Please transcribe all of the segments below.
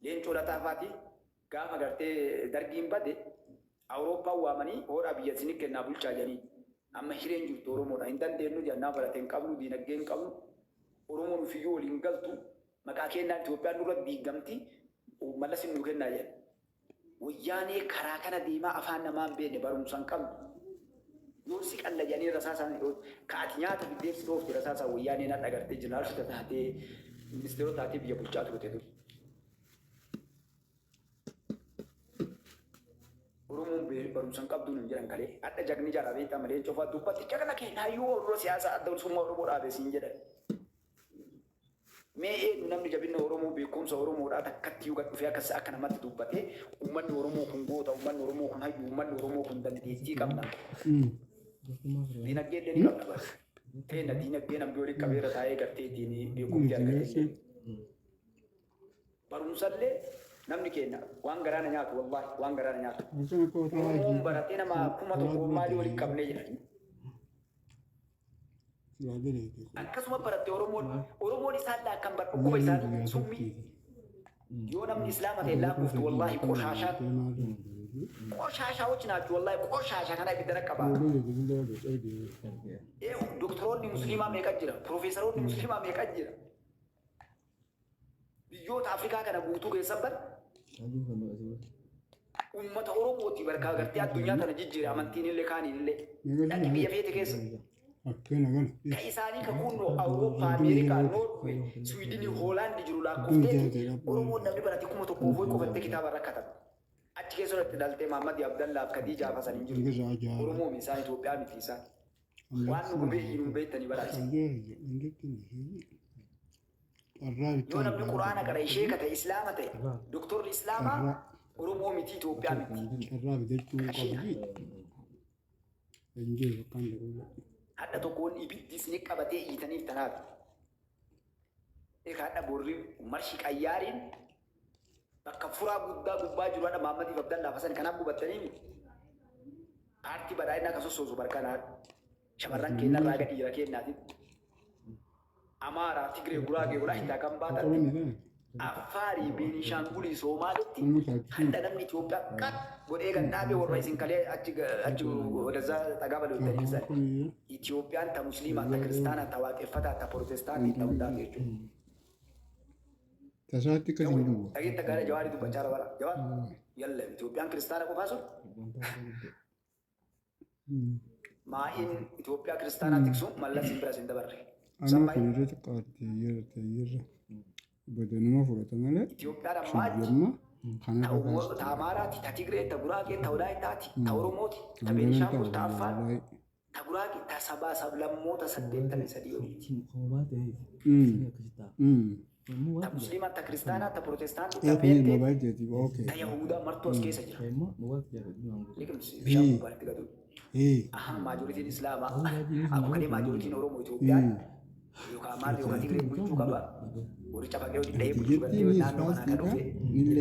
Leencoo Lataa faati gaafa gartee Dargiin bade Awurooppaan waamanii hoodhaa biyya isinii kennaa bulchaa jedhanii. Amma hireen jirtu Oromoodha. Hin dandeenyu jedhan, nama barate hin qabnu, diinagdee hin qabnu. Oromoon ofiyyuu waliin galtu. Maqaa keennaan Itoophiyaan nurra diigamti. Mallas nuu kennaa jedhan. Wayyaanee karaa kana deemaa afaan namaa hin beekne, barumsa hin qabne. Yoo si qalla jedhanii rasaasaan, ka ati nyaata fiddeef si dhoofte rasaasaan, wayyaaneen har'a gartee jeneraalota taatee, ministeerota taatee biyya bulchaa turte dur. Oromoon barumsa hin qabdu nuun jedhan kalee. Hadha jagni jara beektaa malee cofaa dubbatti jagna keenya hayyuu Oromoo siyaasa Adda Bilisummaa Oromoo dhaabe siin jedhan. Mee eenyu namni jabinna Oromoo, beekumsa Oromoodhaa takkatti yoo gad dhufee akkas akka namatti dubbatee, uummanni Oromoo kun goota, uummanni Oromoo kun hayyu, uummanni Oromoo kun dandeettii qabna. Dinagdee illee ni qabna bara. Teenna dinagdee namni waliin qabeera taa'ee gartee ittiin beekumti argate illee. Barumsallee namni keenya waan garaa na nyaatu, wallaahi waan garaa na nyaatu. Oromoon baratee nama 1000 maalii waliin qabnee jedhan. Akkasuma baratte Oromoon, Oromoon isaan laakkan bar dhukkuba isaanii summii. Yoo namni Islaama ta'e laakkoftu, wallaahi qoshaashaa qoshaashaa ናችሁ, wallaahi qoshaashaa kana ibidda raqqabaa. Doktoroonni musliimaa meeqa jira? Profeesaroonni musliimaa meeqa jira? Biyyoota Afrikaa kana guutuu keessa bar ummata Oromooti barkaa gartee addunyaa tana jijjiire, amantiin illee kaaniin illee. Dhaqi biyya feete keessa. Ka isaanii ka kunnoo Awurooppaa, Ameerikaa, Noorwee, Swiidinii, Hoolaandi jiru lakkoofteeti Oromoon namni barate 1000 hoy qofattee kitaaba rakkatan. Achi keessa irratti dhaltee Mahammad Abdallaaf Khadiijaa Hasan hin jiru. Oromoo isaan Itoophiyaa miti isaan. Waan nu gubee hin beektanii baraase. Yoo namni Quraana qara ishee ka ta'e, Islaama ta'e, doktorri Islaamaa Oromoo miti, Itoophiyaa miti. Carraa bitachuu qabdi. Hin jiru akkaan jedhu. Hadha tokkoon ibiddi isin qabatee iyyitaniif tanaaf. Egaa hadha borri marshi qayyaariin bakka furaa guddaa gubbaa jiru hadha Mahammadiif Abdallaaf Hasan kanaaf gubattanii miti. Paartii badhaadhinaa kan sossoosu barkanaa shamarran keenyarraa gadi dhiira keenyaatiin. Amaaraa, Tigree, Guraagee, Walaayittaa kan baatatti Affaarii, Beenishaangulii, Soomaalitti hadha namni Itoophiyaa qat godhee kan dhaabe warra isin kalee achi achi wadazaa dhagaa baloottanii san. Itoophiyaan ta Musliimaa, ta Kiristaanaa, ta Waaqeffataa, ta Protestaantii, ta hundaati jechuudha. Tasaatti akkas hin duwwa. Dhageetta gaara Jawaarii dubbachaa bara. Jawaar yalla Itoophiyaan kiristaana qofaa sun maa'iin Itoophiyaa kiristaanaa tiksu Mallas hin bira sin dabarre. Anuu Samma'i kun irra xiqqaatti yerra badanuma fudhata malee Itoophiyaan ammaa achi shiyyamma ta kanarra ta Amaaraati, ta Tigree, ta Guraagee, ta Walaayitaati, ta Oromooti, ta hanganan Beenishaangul, ta'u ta Affaar, wallahi. ta Guraagee, ta sabaa sablammoota 83 oliiti. Ta Musliimaa, ta Kiristaanaa, ta Protestaantii, ta Ee kun Peenxee, mobile jeeti, okay. ta Yahudaa martuu as keessa jira. Liqimsi bishaan gubbaatti gadu. Aha, majorityn Islaamaa akkuma kalee majorityn Oromoo Itoophiyaan yookaan Amaarri yookaan Tigree bulchuu qaba. Warri cafaqee hojii dhahee bulchuu gartee naannoo kanaa kan dhufe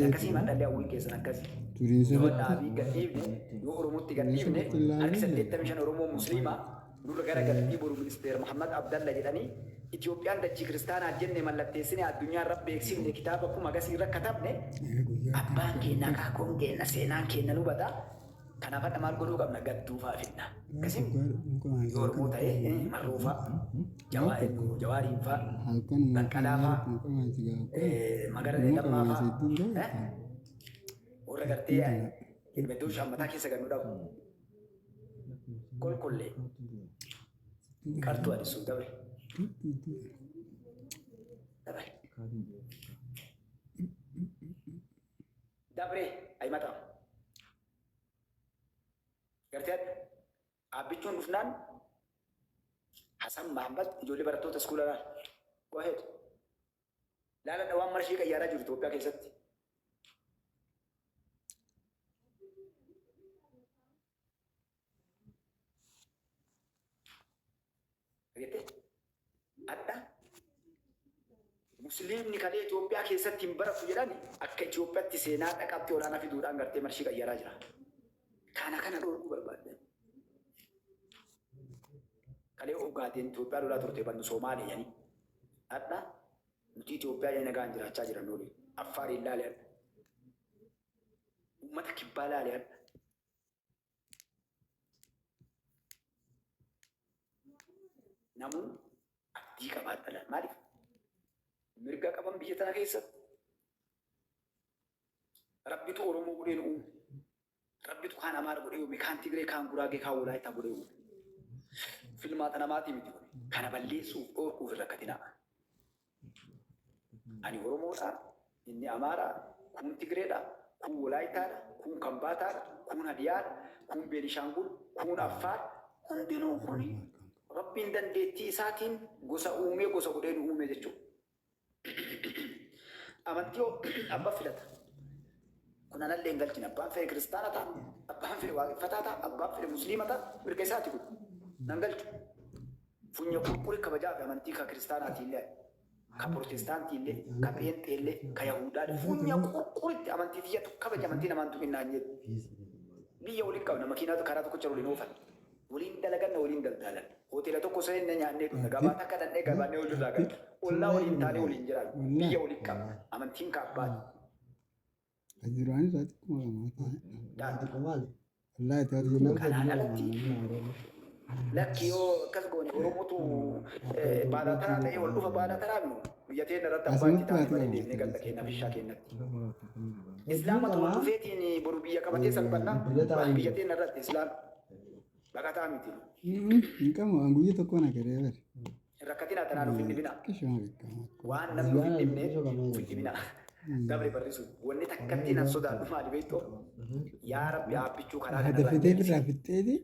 akkasii mandhallee hawwiin keessan akkasii. Turiinsa Yoo irratti dhaabii gadhiifne, yoo Oromootti gadhiifne, harki 85 Oromoo Musliimaa nurra gara galtii boru ministeer Muhammad Abdalla jedhanii Itoophiyaan dachii kiristaanaa jenne mallatteessine, addunyaa irra beeksifne, kitaaba kuma gasii irra katabne, abbaan keenya, akaakoon keenya, seenaan keenya nu bada. Kanaaf hadha maal godhuu qabna? Gadduufaa finna. Akkasiin yoo Oromoo ta'ee Marroofaa, Jawaariinfaa, Baqqalaafaa, Magara Lammaafaa, warra gartee meddoo mataa keessa gannu dhabu. Kolkollee qartuu adisu dabre. Dabre. Dabre ay mataa. Gartee dhaabbichuun dhufnaan Hasan Mahammad ijoollee barattoota iskuula laal. Go ahead. Laaladha waan marshii qayyaaraa jiru Itoophiyaa keessatti. Dhageettee? Adda Musliimni kalee Itoophiyaa keessatti hin baratu jedhani akka Itoophiyaatti seenaa dhaqabxii olaanaa fiduudhaan gartee marshii qayyaraa jira. Kana kana dhorkuu barbaaddan. Kalee Ogaadeen Itoophiyaa lolaa turte bannu Somaalee jedhanii. Hadha nuti Itoophiyaa jedhanii nagaan jiraachaa jiran oole. Affaariin laale hadha. Uummata kibbaa laale hadha. Namuu abdii qabaadha laal. Maaliif? Mirga qaban biyya tana keessatti. Rabbitu Oromoo godhee nu uume. Rabbitu kaan Amaara godhee uume, kaan Tigree, kaan Guraagee, kaan Walaayittaa godhee uume. Filmaata namaatii miti kun. Kana balleessuuf dhoorkuuf hin rakkatinaa. Ani Oromoodha, inni Amaara, kuun Tigreedha, kuun Walaayitaadha, kuun Kambaataadha, kuun Hadiyaadha, kuun Beenishaangul, kuun Affaar. Hundinuu kuni Rabbiin dandeettii isaatiin gosa uumee gosa godhee nu uume jechuudha. Amantii hoo abba filata. Kun anallee hin galchine. Abbaan fedhe kiristaana ta'a, abbaan fedhe waaqeffataa ta'a, abbaan fedhe musliima ta'a, mirga isaati kun. Nan galchu. Funya qurquri kabajaa fi amantii ka kiristaanaatii illee, ka protestaantii illee, ka pheenxee illee, ka yahudaa illee. Funya qurquritti amantii tiyyatu kabaja amantii namaan tuqinnaan jedhu. Biyya waliin qabna makiinaa karaa tokkocha waliin oofan. Waliin dalaganna waliin daldaalanna. Hoteela tokko seenne nyaannee dhugna. Gabaa takka dhaqnee gabaannee walirraa galla. Ollaa waliin taanee waliin jiraanna. Biyya waliin qabna. Amantiin ka abbaati. Duraan irraa xiqquma qaba. Daandii. Wallaahi ta'u xiqquma. Kanaan alatti lakki yoo akkas goone Oromootu baalaa taraa ta'ee ol dhufa baalaa taraa minu biyya teenya irratti abbaa itti taane malee deemnee ganda keenya fishaa keenyatti. Islaamatu ol dhufeetiin boru biyya qabatee salphanna biyya teenya irratti islaam baqataa miti. Hin qabu waan guyyaa tokko na garee bari. Hin rakkatinaa tanaan of hin dhibinaa. Xiqqishuma beekama. Waan namni of hin dhibne of hin dhibinaa. Dabre barri sun wanni takkattiin an sodaadhu maali beektu? Yaa Rabbi aabbichuu karaa Haadha kanarraa fitee deebisi. birraa fixxeeti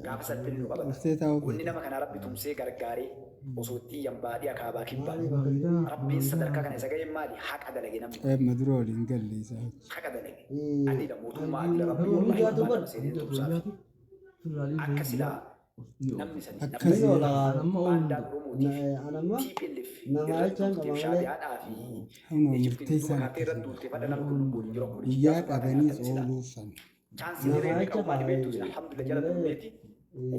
Gaafa salphinni nu qabata. dhuftee taa'uu Wanni feete. nama kanaa Rabbi tumsee gargaaree osoo itti iyyan baadii akaabaa kibbaa. Rabbiin sadarkaa kana isa ga'een maali? Haqa dalage namni kun. Eebma dura waliin galle isaa achi. Haqa dalage. Adila mootummaa adila Rabbi wallahi ilmaan nama seenee tumsaafi. Akka silaa namni sani namni Akkasii. baandaan Oromootiif TPLF irratti duulteef Shaabiyaadhaa fi Hamma Ijiptiin duuba murteessaan kaatee irratti akkasii. duulteef hadha namni kun lubbuun hin jiru akkuma Guyyaa Ijiptii suuraa kana dhabaniis nyaatan silaa. ooluuf sana. Chaansiin hiree qabu maali beektu isin alhamdulillah jala duuneeti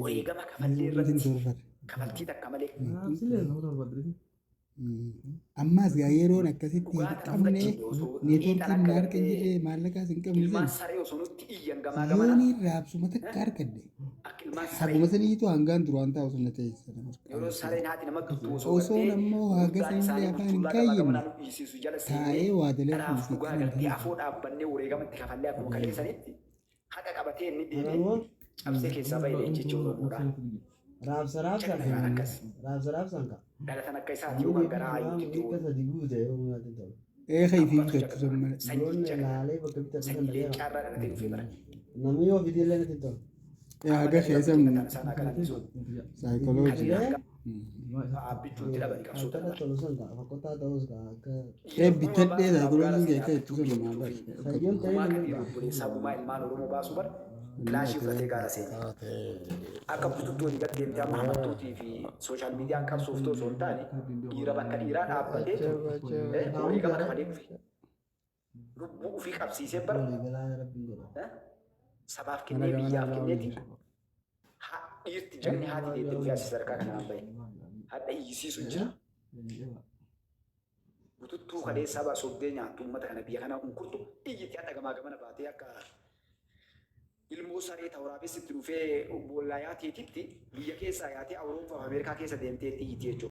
wareegama kafallee Hin irratti torfate. kafaltii takka malee Ammaas gaa yeroon akkasitti dhugaa hin tana qabne fudhachiifne osoo xiixan neetworkiin akka na harka hin gartee jirre maallaqaas hin qabne ilmaan sana saree osoo nutti iyyan gamaa gamana yooniin raabsuma takka argadhe akka ilmaan saree haguma saniitu hangaan duraan taa'u sun na teessisa nama yeroo sareen haati nama tuttu osoo Osoon gartee ammoo haga gurguddaan sanillee isaanii afaan hin buttullaa gamaa kaayyinne gamanaa nu dhiisisu jala taa'ee seennee waa dalaguu dharaaf fi dhugaa kanan gartee dalagu. afoo dhaabbannee wareegama itti kafallee akkuma kaleessanitti haqa qabatee inni deemee cabsee keessaa bahe leencichi Oromoodha. Raabsa raabsaan Jagna kan akkas raabsa raabsaan ka. dhalatan akka isaati yookaan garaa hayyuutti Namni oolu. sadi guute yoo nyaate ta'u. Eeka ifii Abbatu bitatu sun jagna malee. sanyii Loon jagna laalee bakka bitatu sanyii sana deema. leencaarraa dhalatee dhufee bara. Namni yoo fidellee natti tolu. Ee haga Amata keessa rabbi jannatan isaan haa qananiisu. saayikoloojii. Kanneen hanga abbichuutti dhabani qabsoo Akkana tana bara. tolu sun ta'a. Fakkotaa ta'us ka akka Ee Dhiira gumaa bitadhee baasuudhaaf gaara saayikolojiin seenaa keessa abbichuu ittu sun biyya maal bulchuufi. sayyoon ta'ee Gumaa namni kabiir ba'a. obboleessaa gumaa ilmaan Oromoo baasuu bara kilaashii fudhatee gaara seene. Akka bututtuu olii gad deemtee amma hamattuutii fi sooshaal miidiyaan qabsooftuu osoo hin taane dhiira bakka dhiiraa dhaabbateetu wareegama kafalee dhufe. Lubbuu ofii qabsiisee bara Waliigalaa rabbiin godha. sabaaf Mana kennee gamana biyyaaf alaa kenneeti waliin. dhiirti jagni haati deettee dhufee asii sadarkaa kanaan bahe. Hadha iyyisiisu jira. Bututtuu kaleessaa baasobdee nyaattu uummata kana biyya kana unkurtu iyyiti hadha gamaa gamana baatee akka ilmoo saree ta waraabessi itti dhufee boollaa yaateetitti biyya keessaa yaatee Awurooppaa fi Ameerikaa keessa deemtee itti iyyiti jechuudha.